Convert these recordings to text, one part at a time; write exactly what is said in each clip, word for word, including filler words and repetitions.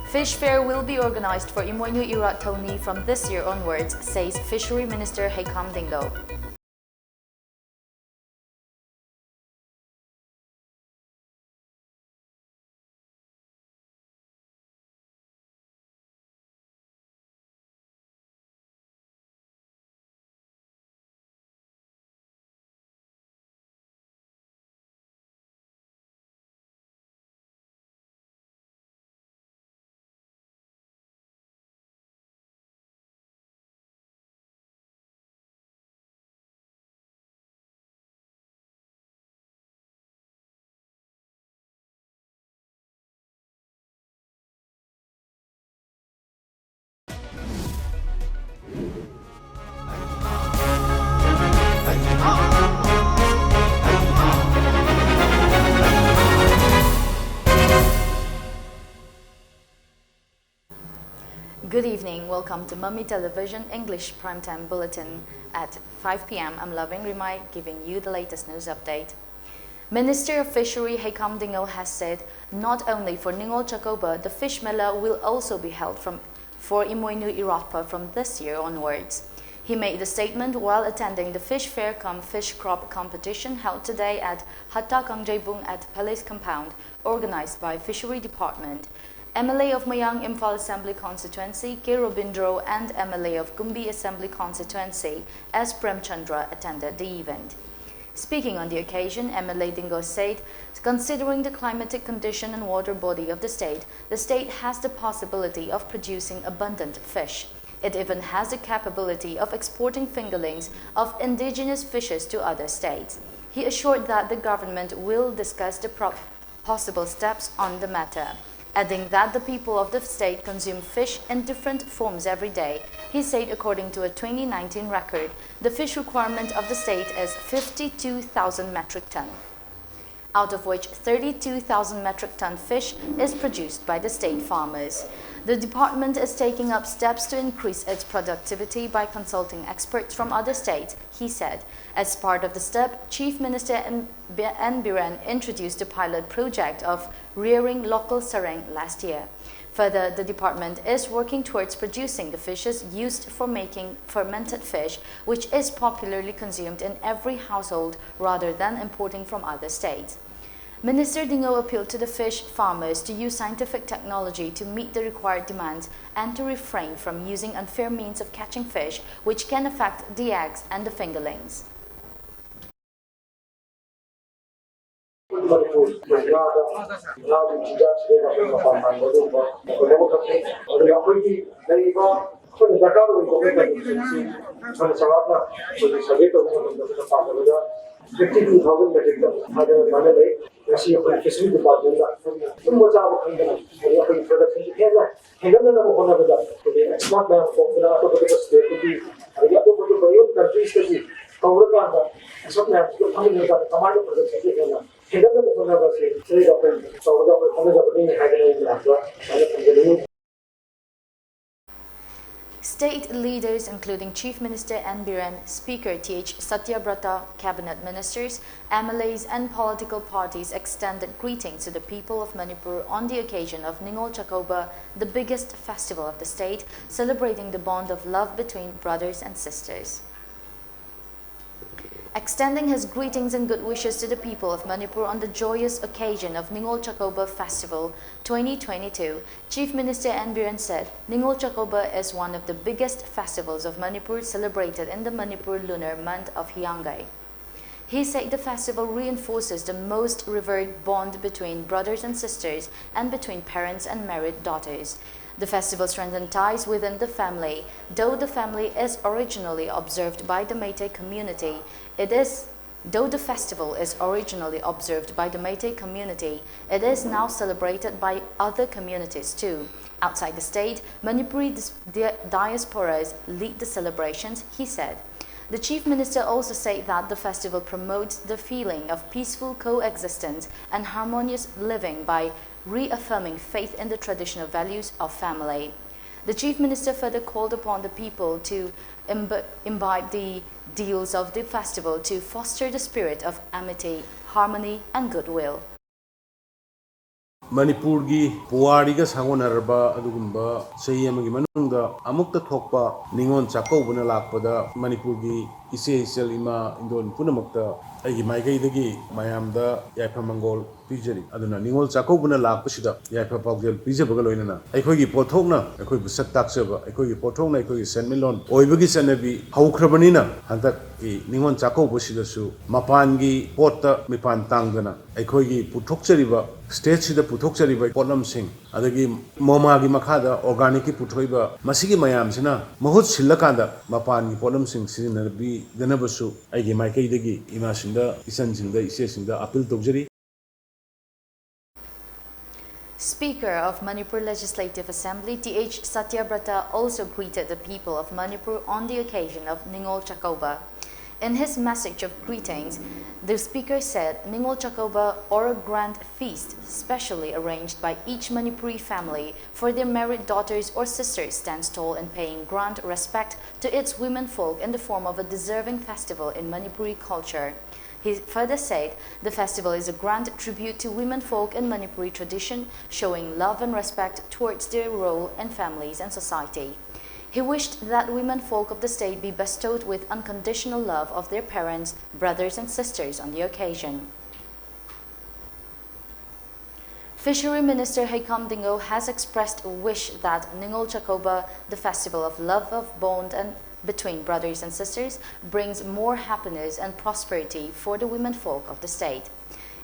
Fish fair will be organized for Imoinu Irat Thoni from this year onwards, says Fishery Minister Heikham Dingo. Good evening. Welcome to Mami Television English Primetime Bulletin at five p m. I'm Loving Rimai, giving you the latest news update. Minister of Fishery Heikham Dingo has said not only for Ningol Chakoba, the Fish Mela will also be held from, for Imoinu Iratpa from this year onwards. He made the statement while attending the Fish Fair cum Fish Crop competition held today at Hatta Kangjeibung at Palace Compound, organized by Fishery Department. M L A of Mayang Imphal Assembly Constituency, K Robindro, and M L A of Gumbi Assembly Constituency, S Premchandra, attended the event. Speaking on the occasion, M L A Dingo said, considering the climatic condition and water body of the state, the state has the possibility of producing abundant fish. It even has the capability of exporting fingerlings of indigenous fishes to other states. He assured that the government will discuss the pro- possible steps on the matter, adding that the people of the state consume fish in different forms every day. He said, according to a twenty nineteen record, the fish requirement of the state is fifty-two thousand metric ton, out of which thirty-two thousand metric ton fish is produced by the state farmers. The department is taking up steps to increase its productivity by consulting experts from other states, he said. As part of the step, Chief Minister N. B-, N. Biren introduced a pilot project of rearing local sareng last year. Further, the department is working towards producing the fishes used for making fermented fish, which is popularly consumed in every household rather than importing from other states. Minister Dingo appealed to the fish farmers to use scientific technology to meet the required demands and to refrain from using unfair means of catching fish, which can affect the eggs and the fingerlings. ꯑꯗꯨꯒ ꯑꯩꯈꯣꯏꯒꯤ ꯂꯩꯔꯤꯕ ꯑꯩꯈꯣꯏꯅ ꯗꯔꯀꯥꯔ ꯑꯣꯏꯕ ꯑꯩꯈꯣꯏ ꯀꯟꯗꯤꯁꯟꯁꯤ ꯁꯝꯅ ꯆꯥꯎꯔꯥꯛꯅ ꯑꯩꯈꯣꯏꯒꯤ ꯁꯔꯚꯦ ꯇꯧꯕ ꯃꯇꯝꯗ ꯑꯩꯈꯣꯏꯅ ꯄꯥꯖꯕꯗ fifty two thousand metric ton ꯍꯥꯏꯗꯅ ꯑꯗꯨꯃꯥꯏꯅ ꯂꯩ꯫ ꯉꯁꯤ ꯑꯩꯈꯣꯏ ꯐꯤꯁꯔꯤ ꯗꯤꯄꯥꯔꯠꯃꯦꯟꯗ ꯑꯩꯈꯣꯏꯒꯤ ꯇꯨꯝꯕ ꯆꯥꯕ ꯈꯪꯗꯅ ꯑꯗꯒꯤ ꯑꯩꯈꯣꯏꯒꯤ ꯄ꯭ꯔꯗꯛꯁꯟꯁꯤ ꯍꯦꯟꯅ ꯍꯦꯟꯒꯠꯅꯅꯕ ꯍꯣꯠꯅꯕꯗ ꯑꯩꯈꯣꯏꯒꯤ ꯑꯦꯛꯁꯄꯔꯠ ꯃꯌꯥꯝ ꯈꯣꯝꯗꯅ ꯑꯇꯣꯞ ꯑꯇꯣꯞꯄ ꯁ꯭ꯇꯦꯠꯇꯒꯤ ꯑꯗꯒꯤ ꯑꯇꯣꯞ ꯑꯇꯣꯞꯄ ꯌꯨꯝ ꯀꯟꯇ꯭ꯔꯤꯁꯇꯒꯤ ꯀꯧꯔꯀꯥꯟꯗ ꯑꯦꯛꯁꯄꯔꯠ ꯃꯌꯥꯝꯁꯤꯒ ꯐꯝꯃꯤꯟꯅꯔꯀꯥꯟꯗ ꯀꯃꯥꯏꯅ ꯄ꯭ꯔꯗꯛꯁꯟꯁꯤ ꯍꯦꯟꯅ ꯍꯦꯟꯒꯠꯅꯕ ꯍꯣꯠꯅꯕꯁꯤ ꯁꯤꯗꯩꯗ ꯑꯩꯈꯣꯏ ꯇꯧꯔꯒ ꯑꯩꯈꯣꯏ ꯍꯣꯠꯅꯖꯕꯅꯤ ꯍꯥꯏꯗꯅ ꯑꯩ ꯃꯌꯥꯝꯗ ꯁꯨꯃꯥꯏꯅ ꯊꯝꯖꯅꯤꯡꯉꯤ꯫ State leaders, including Chief Minister N Biren, Speaker Th Satyabrata, cabinet ministers, M L As, and political parties extended greetings to the people of Manipur on the occasion of Ningol Chakouba, the biggest festival of the state, celebrating the bond of love between brothers and sisters. Extending his greetings and good wishes to the people of Manipur on the joyous occasion of Ningol Chakouba Festival twenty twenty-two, Chief Minister N Biren said Ningol Chakouba is one of the biggest festivals of Manipur, celebrated in the Manipur lunar month of Hiangai. He said the festival reinforces the most revered bond between brothers and sisters and between parents and married daughters. The festival strengthens ties within the family. Though the family is originally observed by the Meitei community, it is though the festival is originally observed by the Meitei community, it is now celebrated by other communities too. Outside the state, Manipuri dis- di- diasporas lead the celebrations, he said. The Chief Minister also said that the festival promotes the feeling of peaceful coexistence and harmonious living by reaffirming faith in the traditional values of family. The Chief Minister further called upon the people to imb- imbibe the ideals of the festival to foster the spirit of amity, harmony, and goodwill. ꯃꯅꯤꯄꯨꯔꯒꯤ ꯄꯨꯋꯥꯔꯤꯒ ꯁꯥꯒꯣꯟꯅꯔꯕ ꯑꯗꯨꯒꯨꯝꯕ ꯆꯍꯤ ꯑꯃꯒꯤ ꯃꯅꯨꯡꯗ ꯑꯃꯨꯛꯇ ꯊꯣꯛꯄ ꯅꯤꯉꯣꯜ ꯆꯥꯛꯀꯧꯕꯅ ꯂꯥꯛꯄꯗ ꯃꯅꯤꯄꯨꯔꯒꯤ ꯏꯆꯦ ꯏꯆꯜ ꯏꯃꯥ ꯏꯟꯗꯣꯟ ꯄꯨꯝꯅꯃꯛꯇ ꯑꯩꯒꯤ ꯃꯥꯏꯀꯩꯗꯒꯤ ꯃꯌꯥꯝꯗ ꯌꯥꯏꯐ ꯃꯪꯒꯣꯜ ꯄꯤꯖꯔꯤ꯫ ꯑꯗꯨꯅ ꯅꯤꯉꯣꯜ ꯆꯥꯛꯀꯧꯕꯅ ꯂꯥꯛꯄꯁꯤꯗ ꯌꯥꯏꯐ ꯄꯥꯎꯖꯦꯜ ꯄꯤꯖꯕꯒ ꯂꯣꯏꯅꯅ ꯑꯩꯈꯣꯏꯒꯤ ꯄꯣꯠꯊꯣꯛꯅ ꯑꯩꯈꯣꯏꯕꯨ ꯁꯛ ꯇꯥꯛꯆꯕ, ꯑꯩꯈꯣꯏꯒꯤ ꯄꯣꯠꯊꯣꯛꯅ ꯑꯩꯈꯣꯏꯒꯤ ꯁꯦꯟꯃꯤꯠꯂꯣꯟ ꯑꯣꯏꯕꯒꯤ ꯆꯠꯅꯕꯤ ꯍꯧꯈ꯭ꯔꯕꯅꯤꯅ ꯍꯟꯗꯛꯀꯤ ꯅꯤꯉꯣꯜ ꯆꯥꯛꯀꯧꯕꯁꯤꯗꯁꯨ ꯃꯄꯥꯟꯒꯤ ꯄꯣꯠꯇ ꯃꯤꯄꯥꯟ ꯇꯥꯡꯗꯅ ꯑꯩꯈꯣꯏꯒꯤ ꯄꯨꯊꯣꯛꯆꯔꯤꯕ, ꯁ꯭ꯇꯦꯠꯁꯤꯗ ꯄꯨꯊꯣꯛꯆꯔꯤꯕ ꯄꯣꯠꯂꯝꯁꯤꯡ, ꯑꯗꯒꯤ ꯃꯣꯃꯥꯒꯤ ꯃꯈꯥꯗ ꯑꯣꯔꯒꯥꯅꯤꯛꯀꯤ ꯄꯨꯊꯣꯛꯏꯕ ꯃꯁꯤꯒꯤ ꯃꯌꯥꯝꯁꯤꯅ ꯃꯍꯨꯠ ꯁꯤꯜꯂꯀꯥꯟꯗ ꯃꯄꯥꯟꯒꯤ ꯄꯣꯠꯂꯝꯁꯤꯡ ꯁꯤꯖꯤꯟꯅꯕꯤꯗꯅꯕꯁꯨ ꯑꯩꯒꯤ ꯃꯥꯏꯀꯩꯗꯒꯤ ꯏꯃꯥꯁꯤꯡꯗ, ꯏꯆꯟꯁꯤꯡꯗ, ꯏꯆꯦꯁꯤꯡꯗ ꯑꯄꯤꯜ ꯇꯧꯖꯔꯤ꯫ Speaker of Manipur Legislative Assembly Th Satyabrata also greeted the people of Manipur on the occasion of Ningol Chakouba. In his message of greetings, the speaker said Ningol Chakouba, or a grand feast specially arranged by each Manipuri family for their married daughters or sisters, stands tall in paying grand respect to its women folk in the form of a deserving festival in Manipuri culture. He further said the festival is a grand tribute to women folk in Manipuri tradition, showing love and respect towards their role in families and society. He wished that women folk of the state be bestowed with unconditional love of their parents, brothers and sisters on the occasion. Fishery Minister Heikam Dingo has expressed a wish that Ningol Chakouba, the festival of love, of bond and between brothers and sisters, brings more happiness and prosperity for the women folk of the state.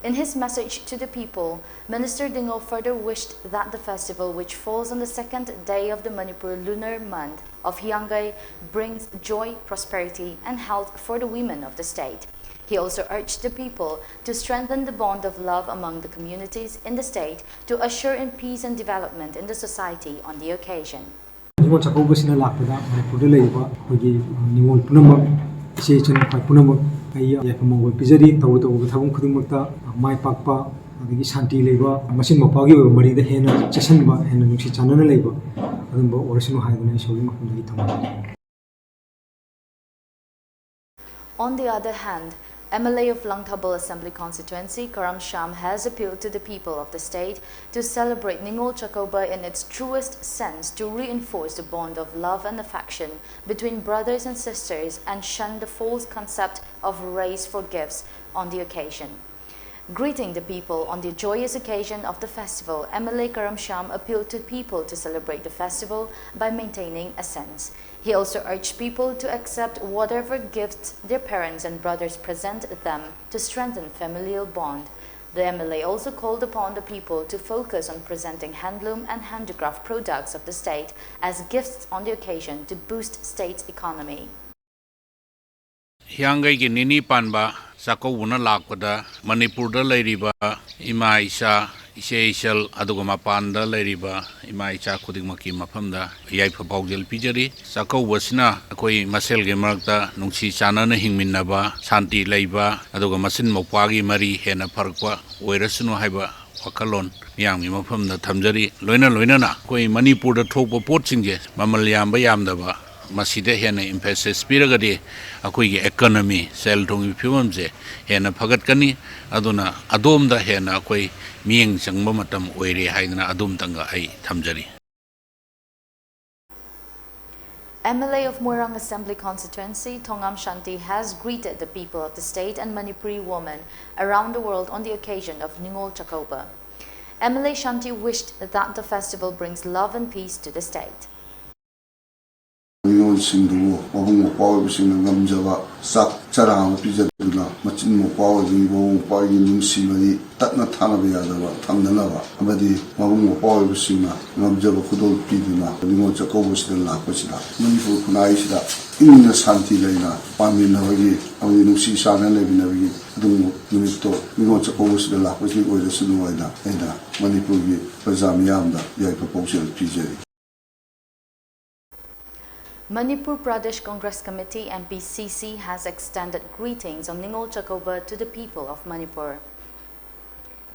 In his message to the people, Minister Dingo further wished that the festival, which falls on the second day of the Manipur lunar month of Hiangay, brings joy, prosperity, and health for the women of the state. He also urged the people to strengthen the bond of love among the communities in the state to assure in peace and development in the society on the occasion. ꯅꯤꯉꯣꯜ ꯆꯥꯛꯀꯧꯕꯁꯤꯅ ꯂꯥꯛꯄꯗ ꯃꯅꯤꯄꯨꯔꯗ ꯂꯩꯔꯤꯕ ꯑꯩꯈꯣꯏꯒꯤ ꯅꯤꯉꯣꯜ ꯄꯨꯝꯅꯃꯛ, ꯏꯆꯦ ꯏꯆꯟ ꯈ꯭ꯋꯥꯏ ꯄꯨꯝꯅꯃꯛ ꯑꯩ ꯌꯥꯏꯐ ꯃꯪꯒꯣꯜ ꯄꯤꯖꯔꯤ꯫ ꯇꯧꯔꯨ ꯇꯧꯔꯨꯕ ꯊꯕꯛ ꯈꯨꯗꯤꯡꯃꯛꯇ ꯃꯥꯏ ꯄꯥꯛꯄ, ꯑꯗꯒꯤ ꯁꯥꯟꯇꯤ ꯂꯩꯕ, ꯃꯆꯤꯟ ꯃꯧꯄ꯭ꯋꯥꯒꯤ ꯑꯣꯏꯕ ꯃꯔꯤꯗ ꯍꯦꯟꯅ ꯆꯦꯠꯁꯤꯟꯕ, ꯍꯦꯟꯅ ꯅꯨꯡꯁꯤ ꯆꯥꯟꯅꯅ ꯂꯩꯕ ꯑꯗꯨꯝꯕ ꯑꯣꯏꯔꯁꯅꯨ ꯍꯥꯏꯗꯨꯅ ꯏꯁꯣꯔꯒꯤ ꯃꯐꯝꯗ ꯑꯩ ꯊꯝꯖꯒꯦ꯫ On the other hand, M L A of Langthbal Assembly Constituency, Karam Shyam, has appealed to the people of the state to celebrate Ningol Chakouba in its truest sense to reinforce the bond of love and affection between brothers and sisters and shun the false concept of race for gifts on the occasion. Greeting the people on the joyous occasion of the festival, M L A Karam Shyam appealed to people to celebrate the festival by maintaining a sense. He also urged people to accept whatever gifts their parents and brothers present them to strengthen familial bond. The M L A also called upon the people to focus on presenting handloom and handicraft products of the state as gifts on the occasion to boost state's economy. ꯍꯤꯌꯥꯡꯒꯩꯒꯤ ꯅꯤꯅꯤ ꯄꯥꯟꯕ ꯆꯥꯛꯀꯧꯕꯅ ꯂꯥꯛꯄꯗ ꯃꯅꯤꯄꯨꯔꯗ ꯂꯩꯔꯤꯕ ꯏꯃꯥ ꯏꯆꯥ, ꯏꯆꯦ ꯏꯆꯜ, ꯑꯗꯨꯒ ꯃꯄꯥꯟꯗ ꯂꯩꯔꯤꯕ ꯏꯃꯥ ꯏꯆꯥ ꯈꯨꯗꯤꯡꯃꯛꯀꯤ ꯃꯐꯝꯗ ꯌꯥꯏꯐ ꯄꯥꯎꯖꯦꯜ ꯄꯤꯖꯔꯤ꯫ ꯆꯥꯛꯀꯧꯕꯁꯤꯅ ꯑꯩꯈꯣꯏ ꯃꯁꯦꯜꯒꯤ ꯃꯔꯛꯇ ꯅꯨꯡꯁꯤ ꯆꯥꯟꯅꯅ ꯍꯤꯡꯃꯤꯟꯅꯕ, ꯁꯥꯟꯇꯤ ꯂꯩꯕ, ꯑꯗꯨꯒ ꯃꯆꯤꯟ ꯃꯧꯄ꯭ꯋꯥꯒꯤ ꯃꯔꯤ ꯍꯦꯟꯅ ꯐꯔꯛꯄ ꯑꯣꯏꯔꯁꯅꯨ ꯍꯥꯏꯕ ꯋꯥꯈꯜꯂꯣꯟ ꯃꯤꯌꯥꯝꯒꯤ ꯃꯐꯝꯗ ꯊꯝꯖꯔꯤ꯫ ꯂꯣꯏꯅ ꯂꯣꯏꯅꯅ ꯑꯩꯈꯣꯏ ꯃꯅꯤꯄꯨꯔꯗ ꯊꯣꯛꯄ ꯄꯣꯠꯁꯤꯡꯁꯦ ꯃꯃꯜ ꯌꯥꯝꯕ ꯌꯥꯝꯗꯕ, ꯃꯁꯤꯗ ꯍꯦꯟꯅ emphasis ꯄꯤꯔꯒꯗꯤ ꯑꯩꯈꯣꯏꯒꯤ economy, ꯁꯦꯜ ꯊꯨꯝꯒꯤ ꯐꯤꯕꯝꯁꯦ ꯍꯦꯟꯅ ꯐꯒꯠꯀꯅꯤ꯫ ꯑꯗꯨꯅ ꯑꯗꯣꯝꯗ ꯍꯦꯟꯅ ꯑꯩꯈꯣꯏ ꯃꯤꯠꯌꯦꯡ ꯆꯪꯕ ꯃꯇꯝ ꯑꯣꯏꯔꯦ ꯍꯥꯏꯗꯅ ꯑꯗꯣꯝꯇꯪꯒ ꯑꯩ ꯊꯝꯖꯔꯤ꯫ M L A of Moirang Assembly Constituency, Thongam Shanti, has greeted the people of the state and Manipuri women around the world on the occasion of Ningol Chakouba. M L A Shanti wished that the festival brings love and peace to the state. ꯅꯤꯉꯣꯜꯁꯤꯡꯗꯨꯕꯨ ꯃꯕꯨꯡ ꯃꯧꯄ꯭ꯋꯥ ꯑꯣꯏꯕꯁꯤꯡꯅ ꯉꯝꯖꯕ ꯆꯥꯛ ꯆꯔꯥ ꯑꯃ ꯄꯤꯖꯗꯨꯅ, ꯃꯆꯤꯟ ꯃꯧꯄ꯭ꯋꯥ ꯑꯣꯏꯕꯒꯤ ꯃꯕꯨꯡ ꯃꯧꯄ꯭ꯋꯥꯒꯤ ꯅꯨꯡꯁꯤ ꯃꯔꯤ ꯇꯠꯅ ꯊꯥꯅꯕ ꯌꯥꯗꯕ ꯊꯝꯅꯅꯕ ꯑꯃꯗꯤ ꯃꯕꯨꯡ ꯃꯧꯄ꯭ꯋꯥ ꯑꯣꯏꯕꯁꯤꯡꯅ ꯉꯝꯖꯕ ꯈꯨꯗꯣꯜ ꯄꯤꯗꯨꯅ ꯅꯤꯉꯣꯜ ꯆꯥꯛꯀꯧꯕꯁꯤꯗ ꯂꯥꯛꯄꯁꯤꯗ ꯃꯅꯤꯄꯨꯔ ꯈꯨꯟꯅꯥꯏꯁꯤꯗ ꯏꯪꯅ ꯁꯥꯟꯇꯤ ꯂꯩꯅ ꯄꯥꯟꯃꯤꯟꯅꯕꯒꯤ ꯑꯃꯗꯤ ꯅꯨꯡꯁꯤ ꯆꯥꯟꯅꯅ ꯂꯩꯃꯤꯟꯅꯕꯒꯤ ꯑꯗꯨꯒꯨꯝꯕ ꯅꯨꯃꯤꯠꯇꯣ ꯅꯤꯉꯣꯜ ꯆꯥꯛꯀꯧꯕꯁꯤꯗ ꯂꯥꯛꯄꯁꯤꯗ ꯑꯣꯏꯔꯁꯅꯨ ꯍꯥꯏꯅ ꯑꯩꯅ ꯃꯅꯤꯄꯨꯔꯒꯤ ꯄ꯭ꯔꯖꯥ ꯃꯤꯌꯥꯝꯗ ꯌꯥꯏꯐ ꯄꯥꯎꯖꯦꯜ ꯄꯤꯖꯔꯤ꯫ Manipur Pradesh Congress Committee, M P C C, has extended greetings on Ningol Chakouba to the people of Manipur.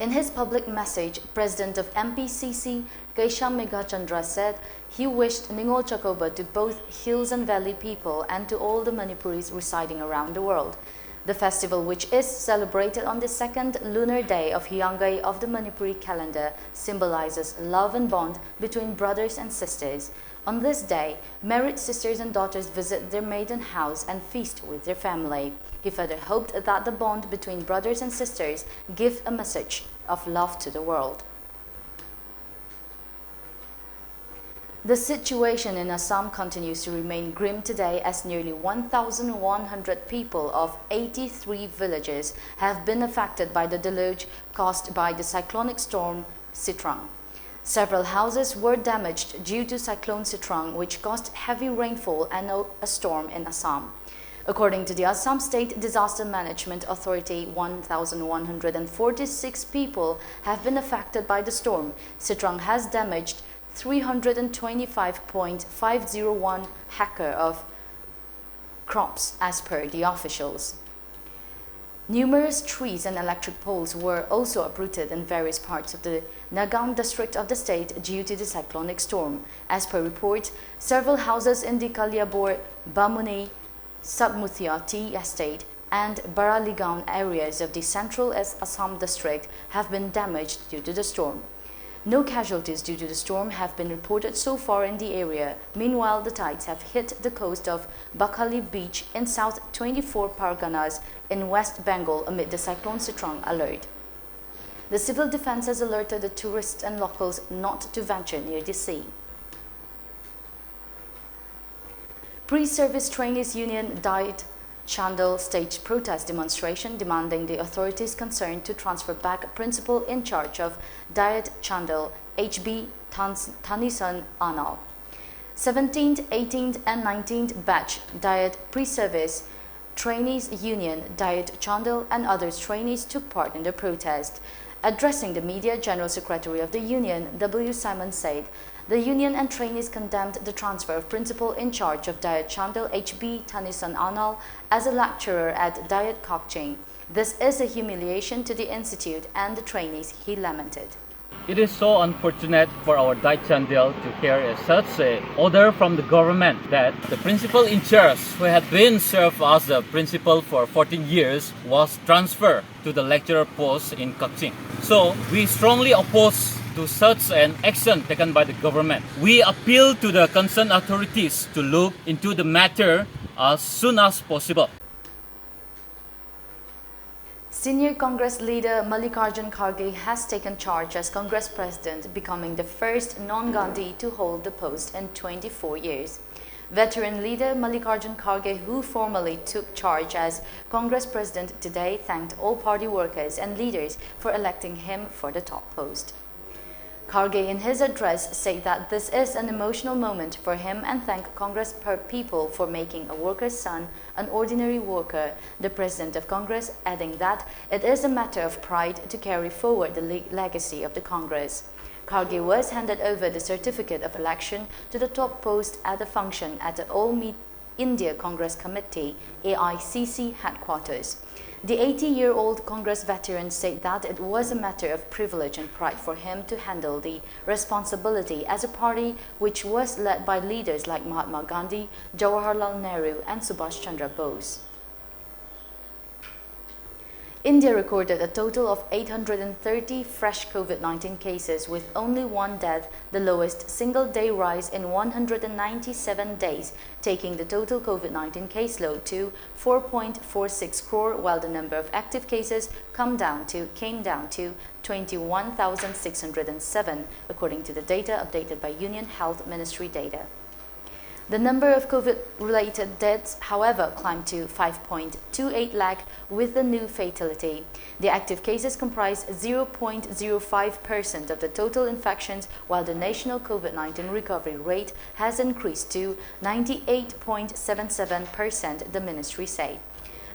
In his public message, President of M P C C, Keisham Meghachandra, said he wished Ningol Chakouba to both hills and valley people and to all the Manipuris residing around the world. The festival, which is celebrated on the second lunar day of Hyunghae of the Manipuri calendar, symbolizes love and bond between brothers and sisters. On this day, married sisters and daughters visit their maiden house and feast with their family. He further hoped that the bond between brothers and sisters give a message of love to the world. The situation in Assam continues to remain grim today, as nearly one thousand one hundred people of eighty-three villages have been affected by the deluge caused by the cyclonic storm Sitrang. Several houses were damaged due to Cyclone Sitrang, which caused heavy rainfall and a, a storm in Assam. According to the Assam State Disaster Management Authority, one thousand one hundred forty-six people have been affected by the storm. Sitrang has damaged three hundred twenty-five point five zero one hectare of crops, as per the officials. Numerous trees and electric poles were also uprooted in various parts of the Nagaon district of the state due to the cyclonic storm. As per report, several houses in the Kaliabor, Bamuni, Sabmuthia tea estate, and Baraligaon areas of the central As-, Assam district have been damaged due to the storm. No casualties due to the storm have been reported so far in the area. Meanwhile, the tides have hit the coast of Bakhali Beach in South twenty-four Parganas in West Bengal amid the Cyclone Sitrang alert. The civil defense has alerted the tourists and locals not to venture near the sea. Pre-service trainees union Diet Chandel staged protest demonstration demanding the authorities concerned to transfer back principal in charge of Diet Chandel, H B Tans-, Tanisan Anal. seventeenth, eighteenth and nineteenth batch Diet pre-service trainees union Diet Chandel and others trainees took part in the protest. Addressing the media, General Secretary of the union, W Simon, said the union and trainees condemned the transfer of principal in charge of Diet Chandel, H B Tanisan Anal, as a lecturer at Diet Kakching. This is a humiliation to the institute and the trainees, he lamented. It is so unfortunate for our Dai Chandel to hear a such a order from the government that the principal in charge, who had been served as the principal for fourteen years, was transferred to the lecturer post in Kakching. So we strongly oppose to such an action taken by the government. We appeal to the concerned authorities to look into the matter as soon as possible. Senior Congress leader Mallikarjun Kharge has taken charge as Congress president, becoming the first non-Gandhi to hold the post in twenty-four years. Veteran leader Mallikarjun Kharge, who formally took charge as Congress president today, thanked all party workers and leaders for electing him for the top post. Kharge, in his address, said that this is an emotional moment for him and thanked Congress per- people for making a worker's son an ordinary worker, the president of Congress adding that it is a matter of pride to carry forward the le- legacy of the Congress. Kharge was handed over the certificate of election to the top post at a function at the All Me- India Congress Committee, A I C C, headquarters. The eighty-year-old Congress veteran said that it was a matter of privilege and pride for him to handle the responsibility as a party which was led by leaders like Mahatma Gandhi, Jawaharlal Nehru and Subhash Chandra Bose. India recorded a total of eight hundred and thirty fresh COVID nineteen cases, with only one death, the lowest single day rise in one hundred and ninety-seven days, taking the total COVID nineteen caseload to four point four six crore, while the number of active cases come down to came down to twenty-one thousand six hundred and seven, according to the data updated by Union Health Ministry data. The number of COVID-related deaths, however, climbed to five point two eight lakh, with the new fatality. The active cases comprise zero point zero five percent of the total infections, while the national COVID nineteen recovery rate has increased to ninety-eight point seven seven percent, the ministry said.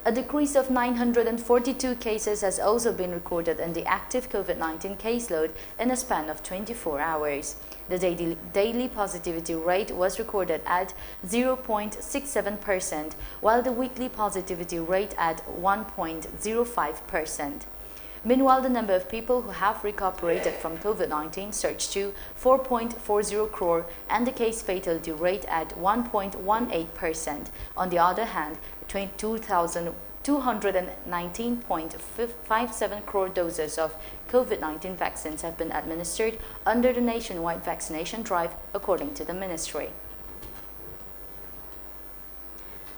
A decrease of nine hundred and forty-two cases has also been recorded in the active COVID nineteen caseload in a span of twenty-four hours. The daily, daily positivity rate was recorded at zero point six seven percent, while the weekly positivity rate at one point zero five percent. Meanwhile, the number of people who have recuperated from COVID nineteen surged to four point four zero crore and the case fatality rate at one point one eight percent. On the other hand, twenty-two thousand two hundred nineteen point five seven crore doses of COVID nineteen vaccines have been administered under the nationwide vaccination drive, according to the ministry.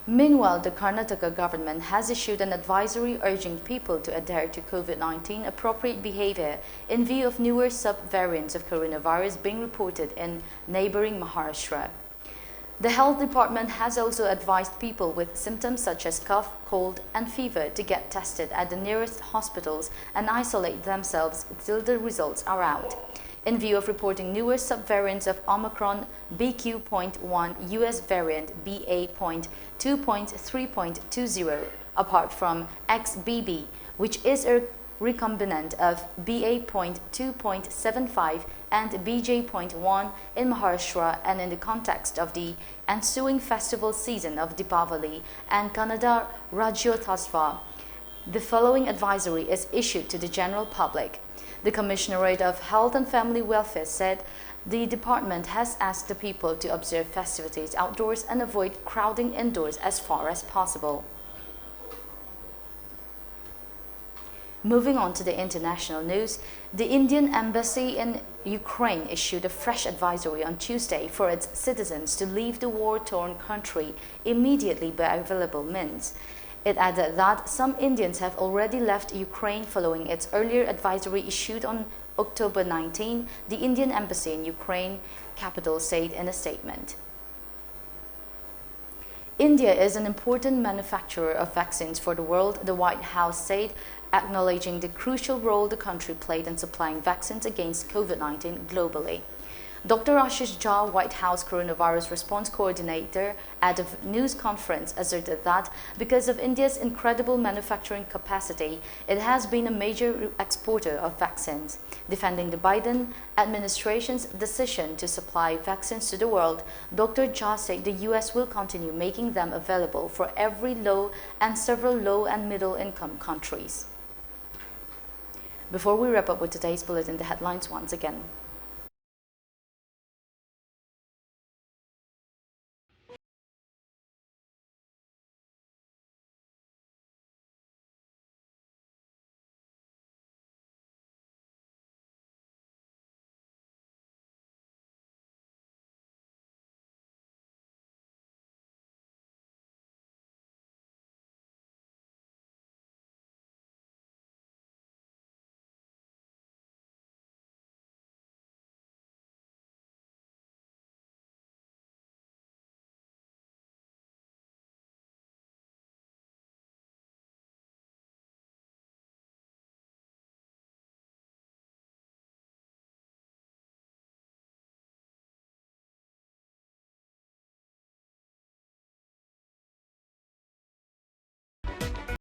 Meanwhile, the Karnataka government has issued an advisory urging people to adhere to COVID nineteen appropriate behavior in view of newer sub-variants of coronavirus being reported in neighboring Maharashtra. The health department has also advised people with symptoms such as cough, cold, and fever to get tested at the nearest hospitals and isolate themselves till the results are out. In view of reporting newer subvariants of Omicron, B Q point one U S variant B A point two point three point two zero, apart from X B B, which is a recombinant of B A point two point seven five and B J point one in Maharashtra, and in the context of the ensuing festival season of Deepavali and Kannada Rajyotsava, the following advisory is issued to the general public. The Commissionerate of Health and Family Welfare said the department has asked the people to observe festivities outdoors and avoid crowding indoors as far as possible. Moving on to the international news, the Indian embassy in Ukraine issued a fresh advisory on Tuesday for its citizens to leave the war-torn country immediately by available means. It added that some Indians have already left Ukraine following its earlier advisory issued on October nineteen, the Indian embassy in Ukraine capital said in a statement. India is an important manufacturer of vaccines for the world, the White House said, acknowledging the crucial role the country played in supplying vaccines against COVID nineteen globally. Doctor Ashish Jha, White House coronavirus response coordinator, at a news conference asserted that because of India's incredible manufacturing capacity, it has been a major exporter of vaccines. Defending the Biden administration's decision to supply vaccines to the world, Doctor Jha said the U S will continue making them available for every low and several low and middle income countries. Before we wrap up with today's bulletin, the headlines once again.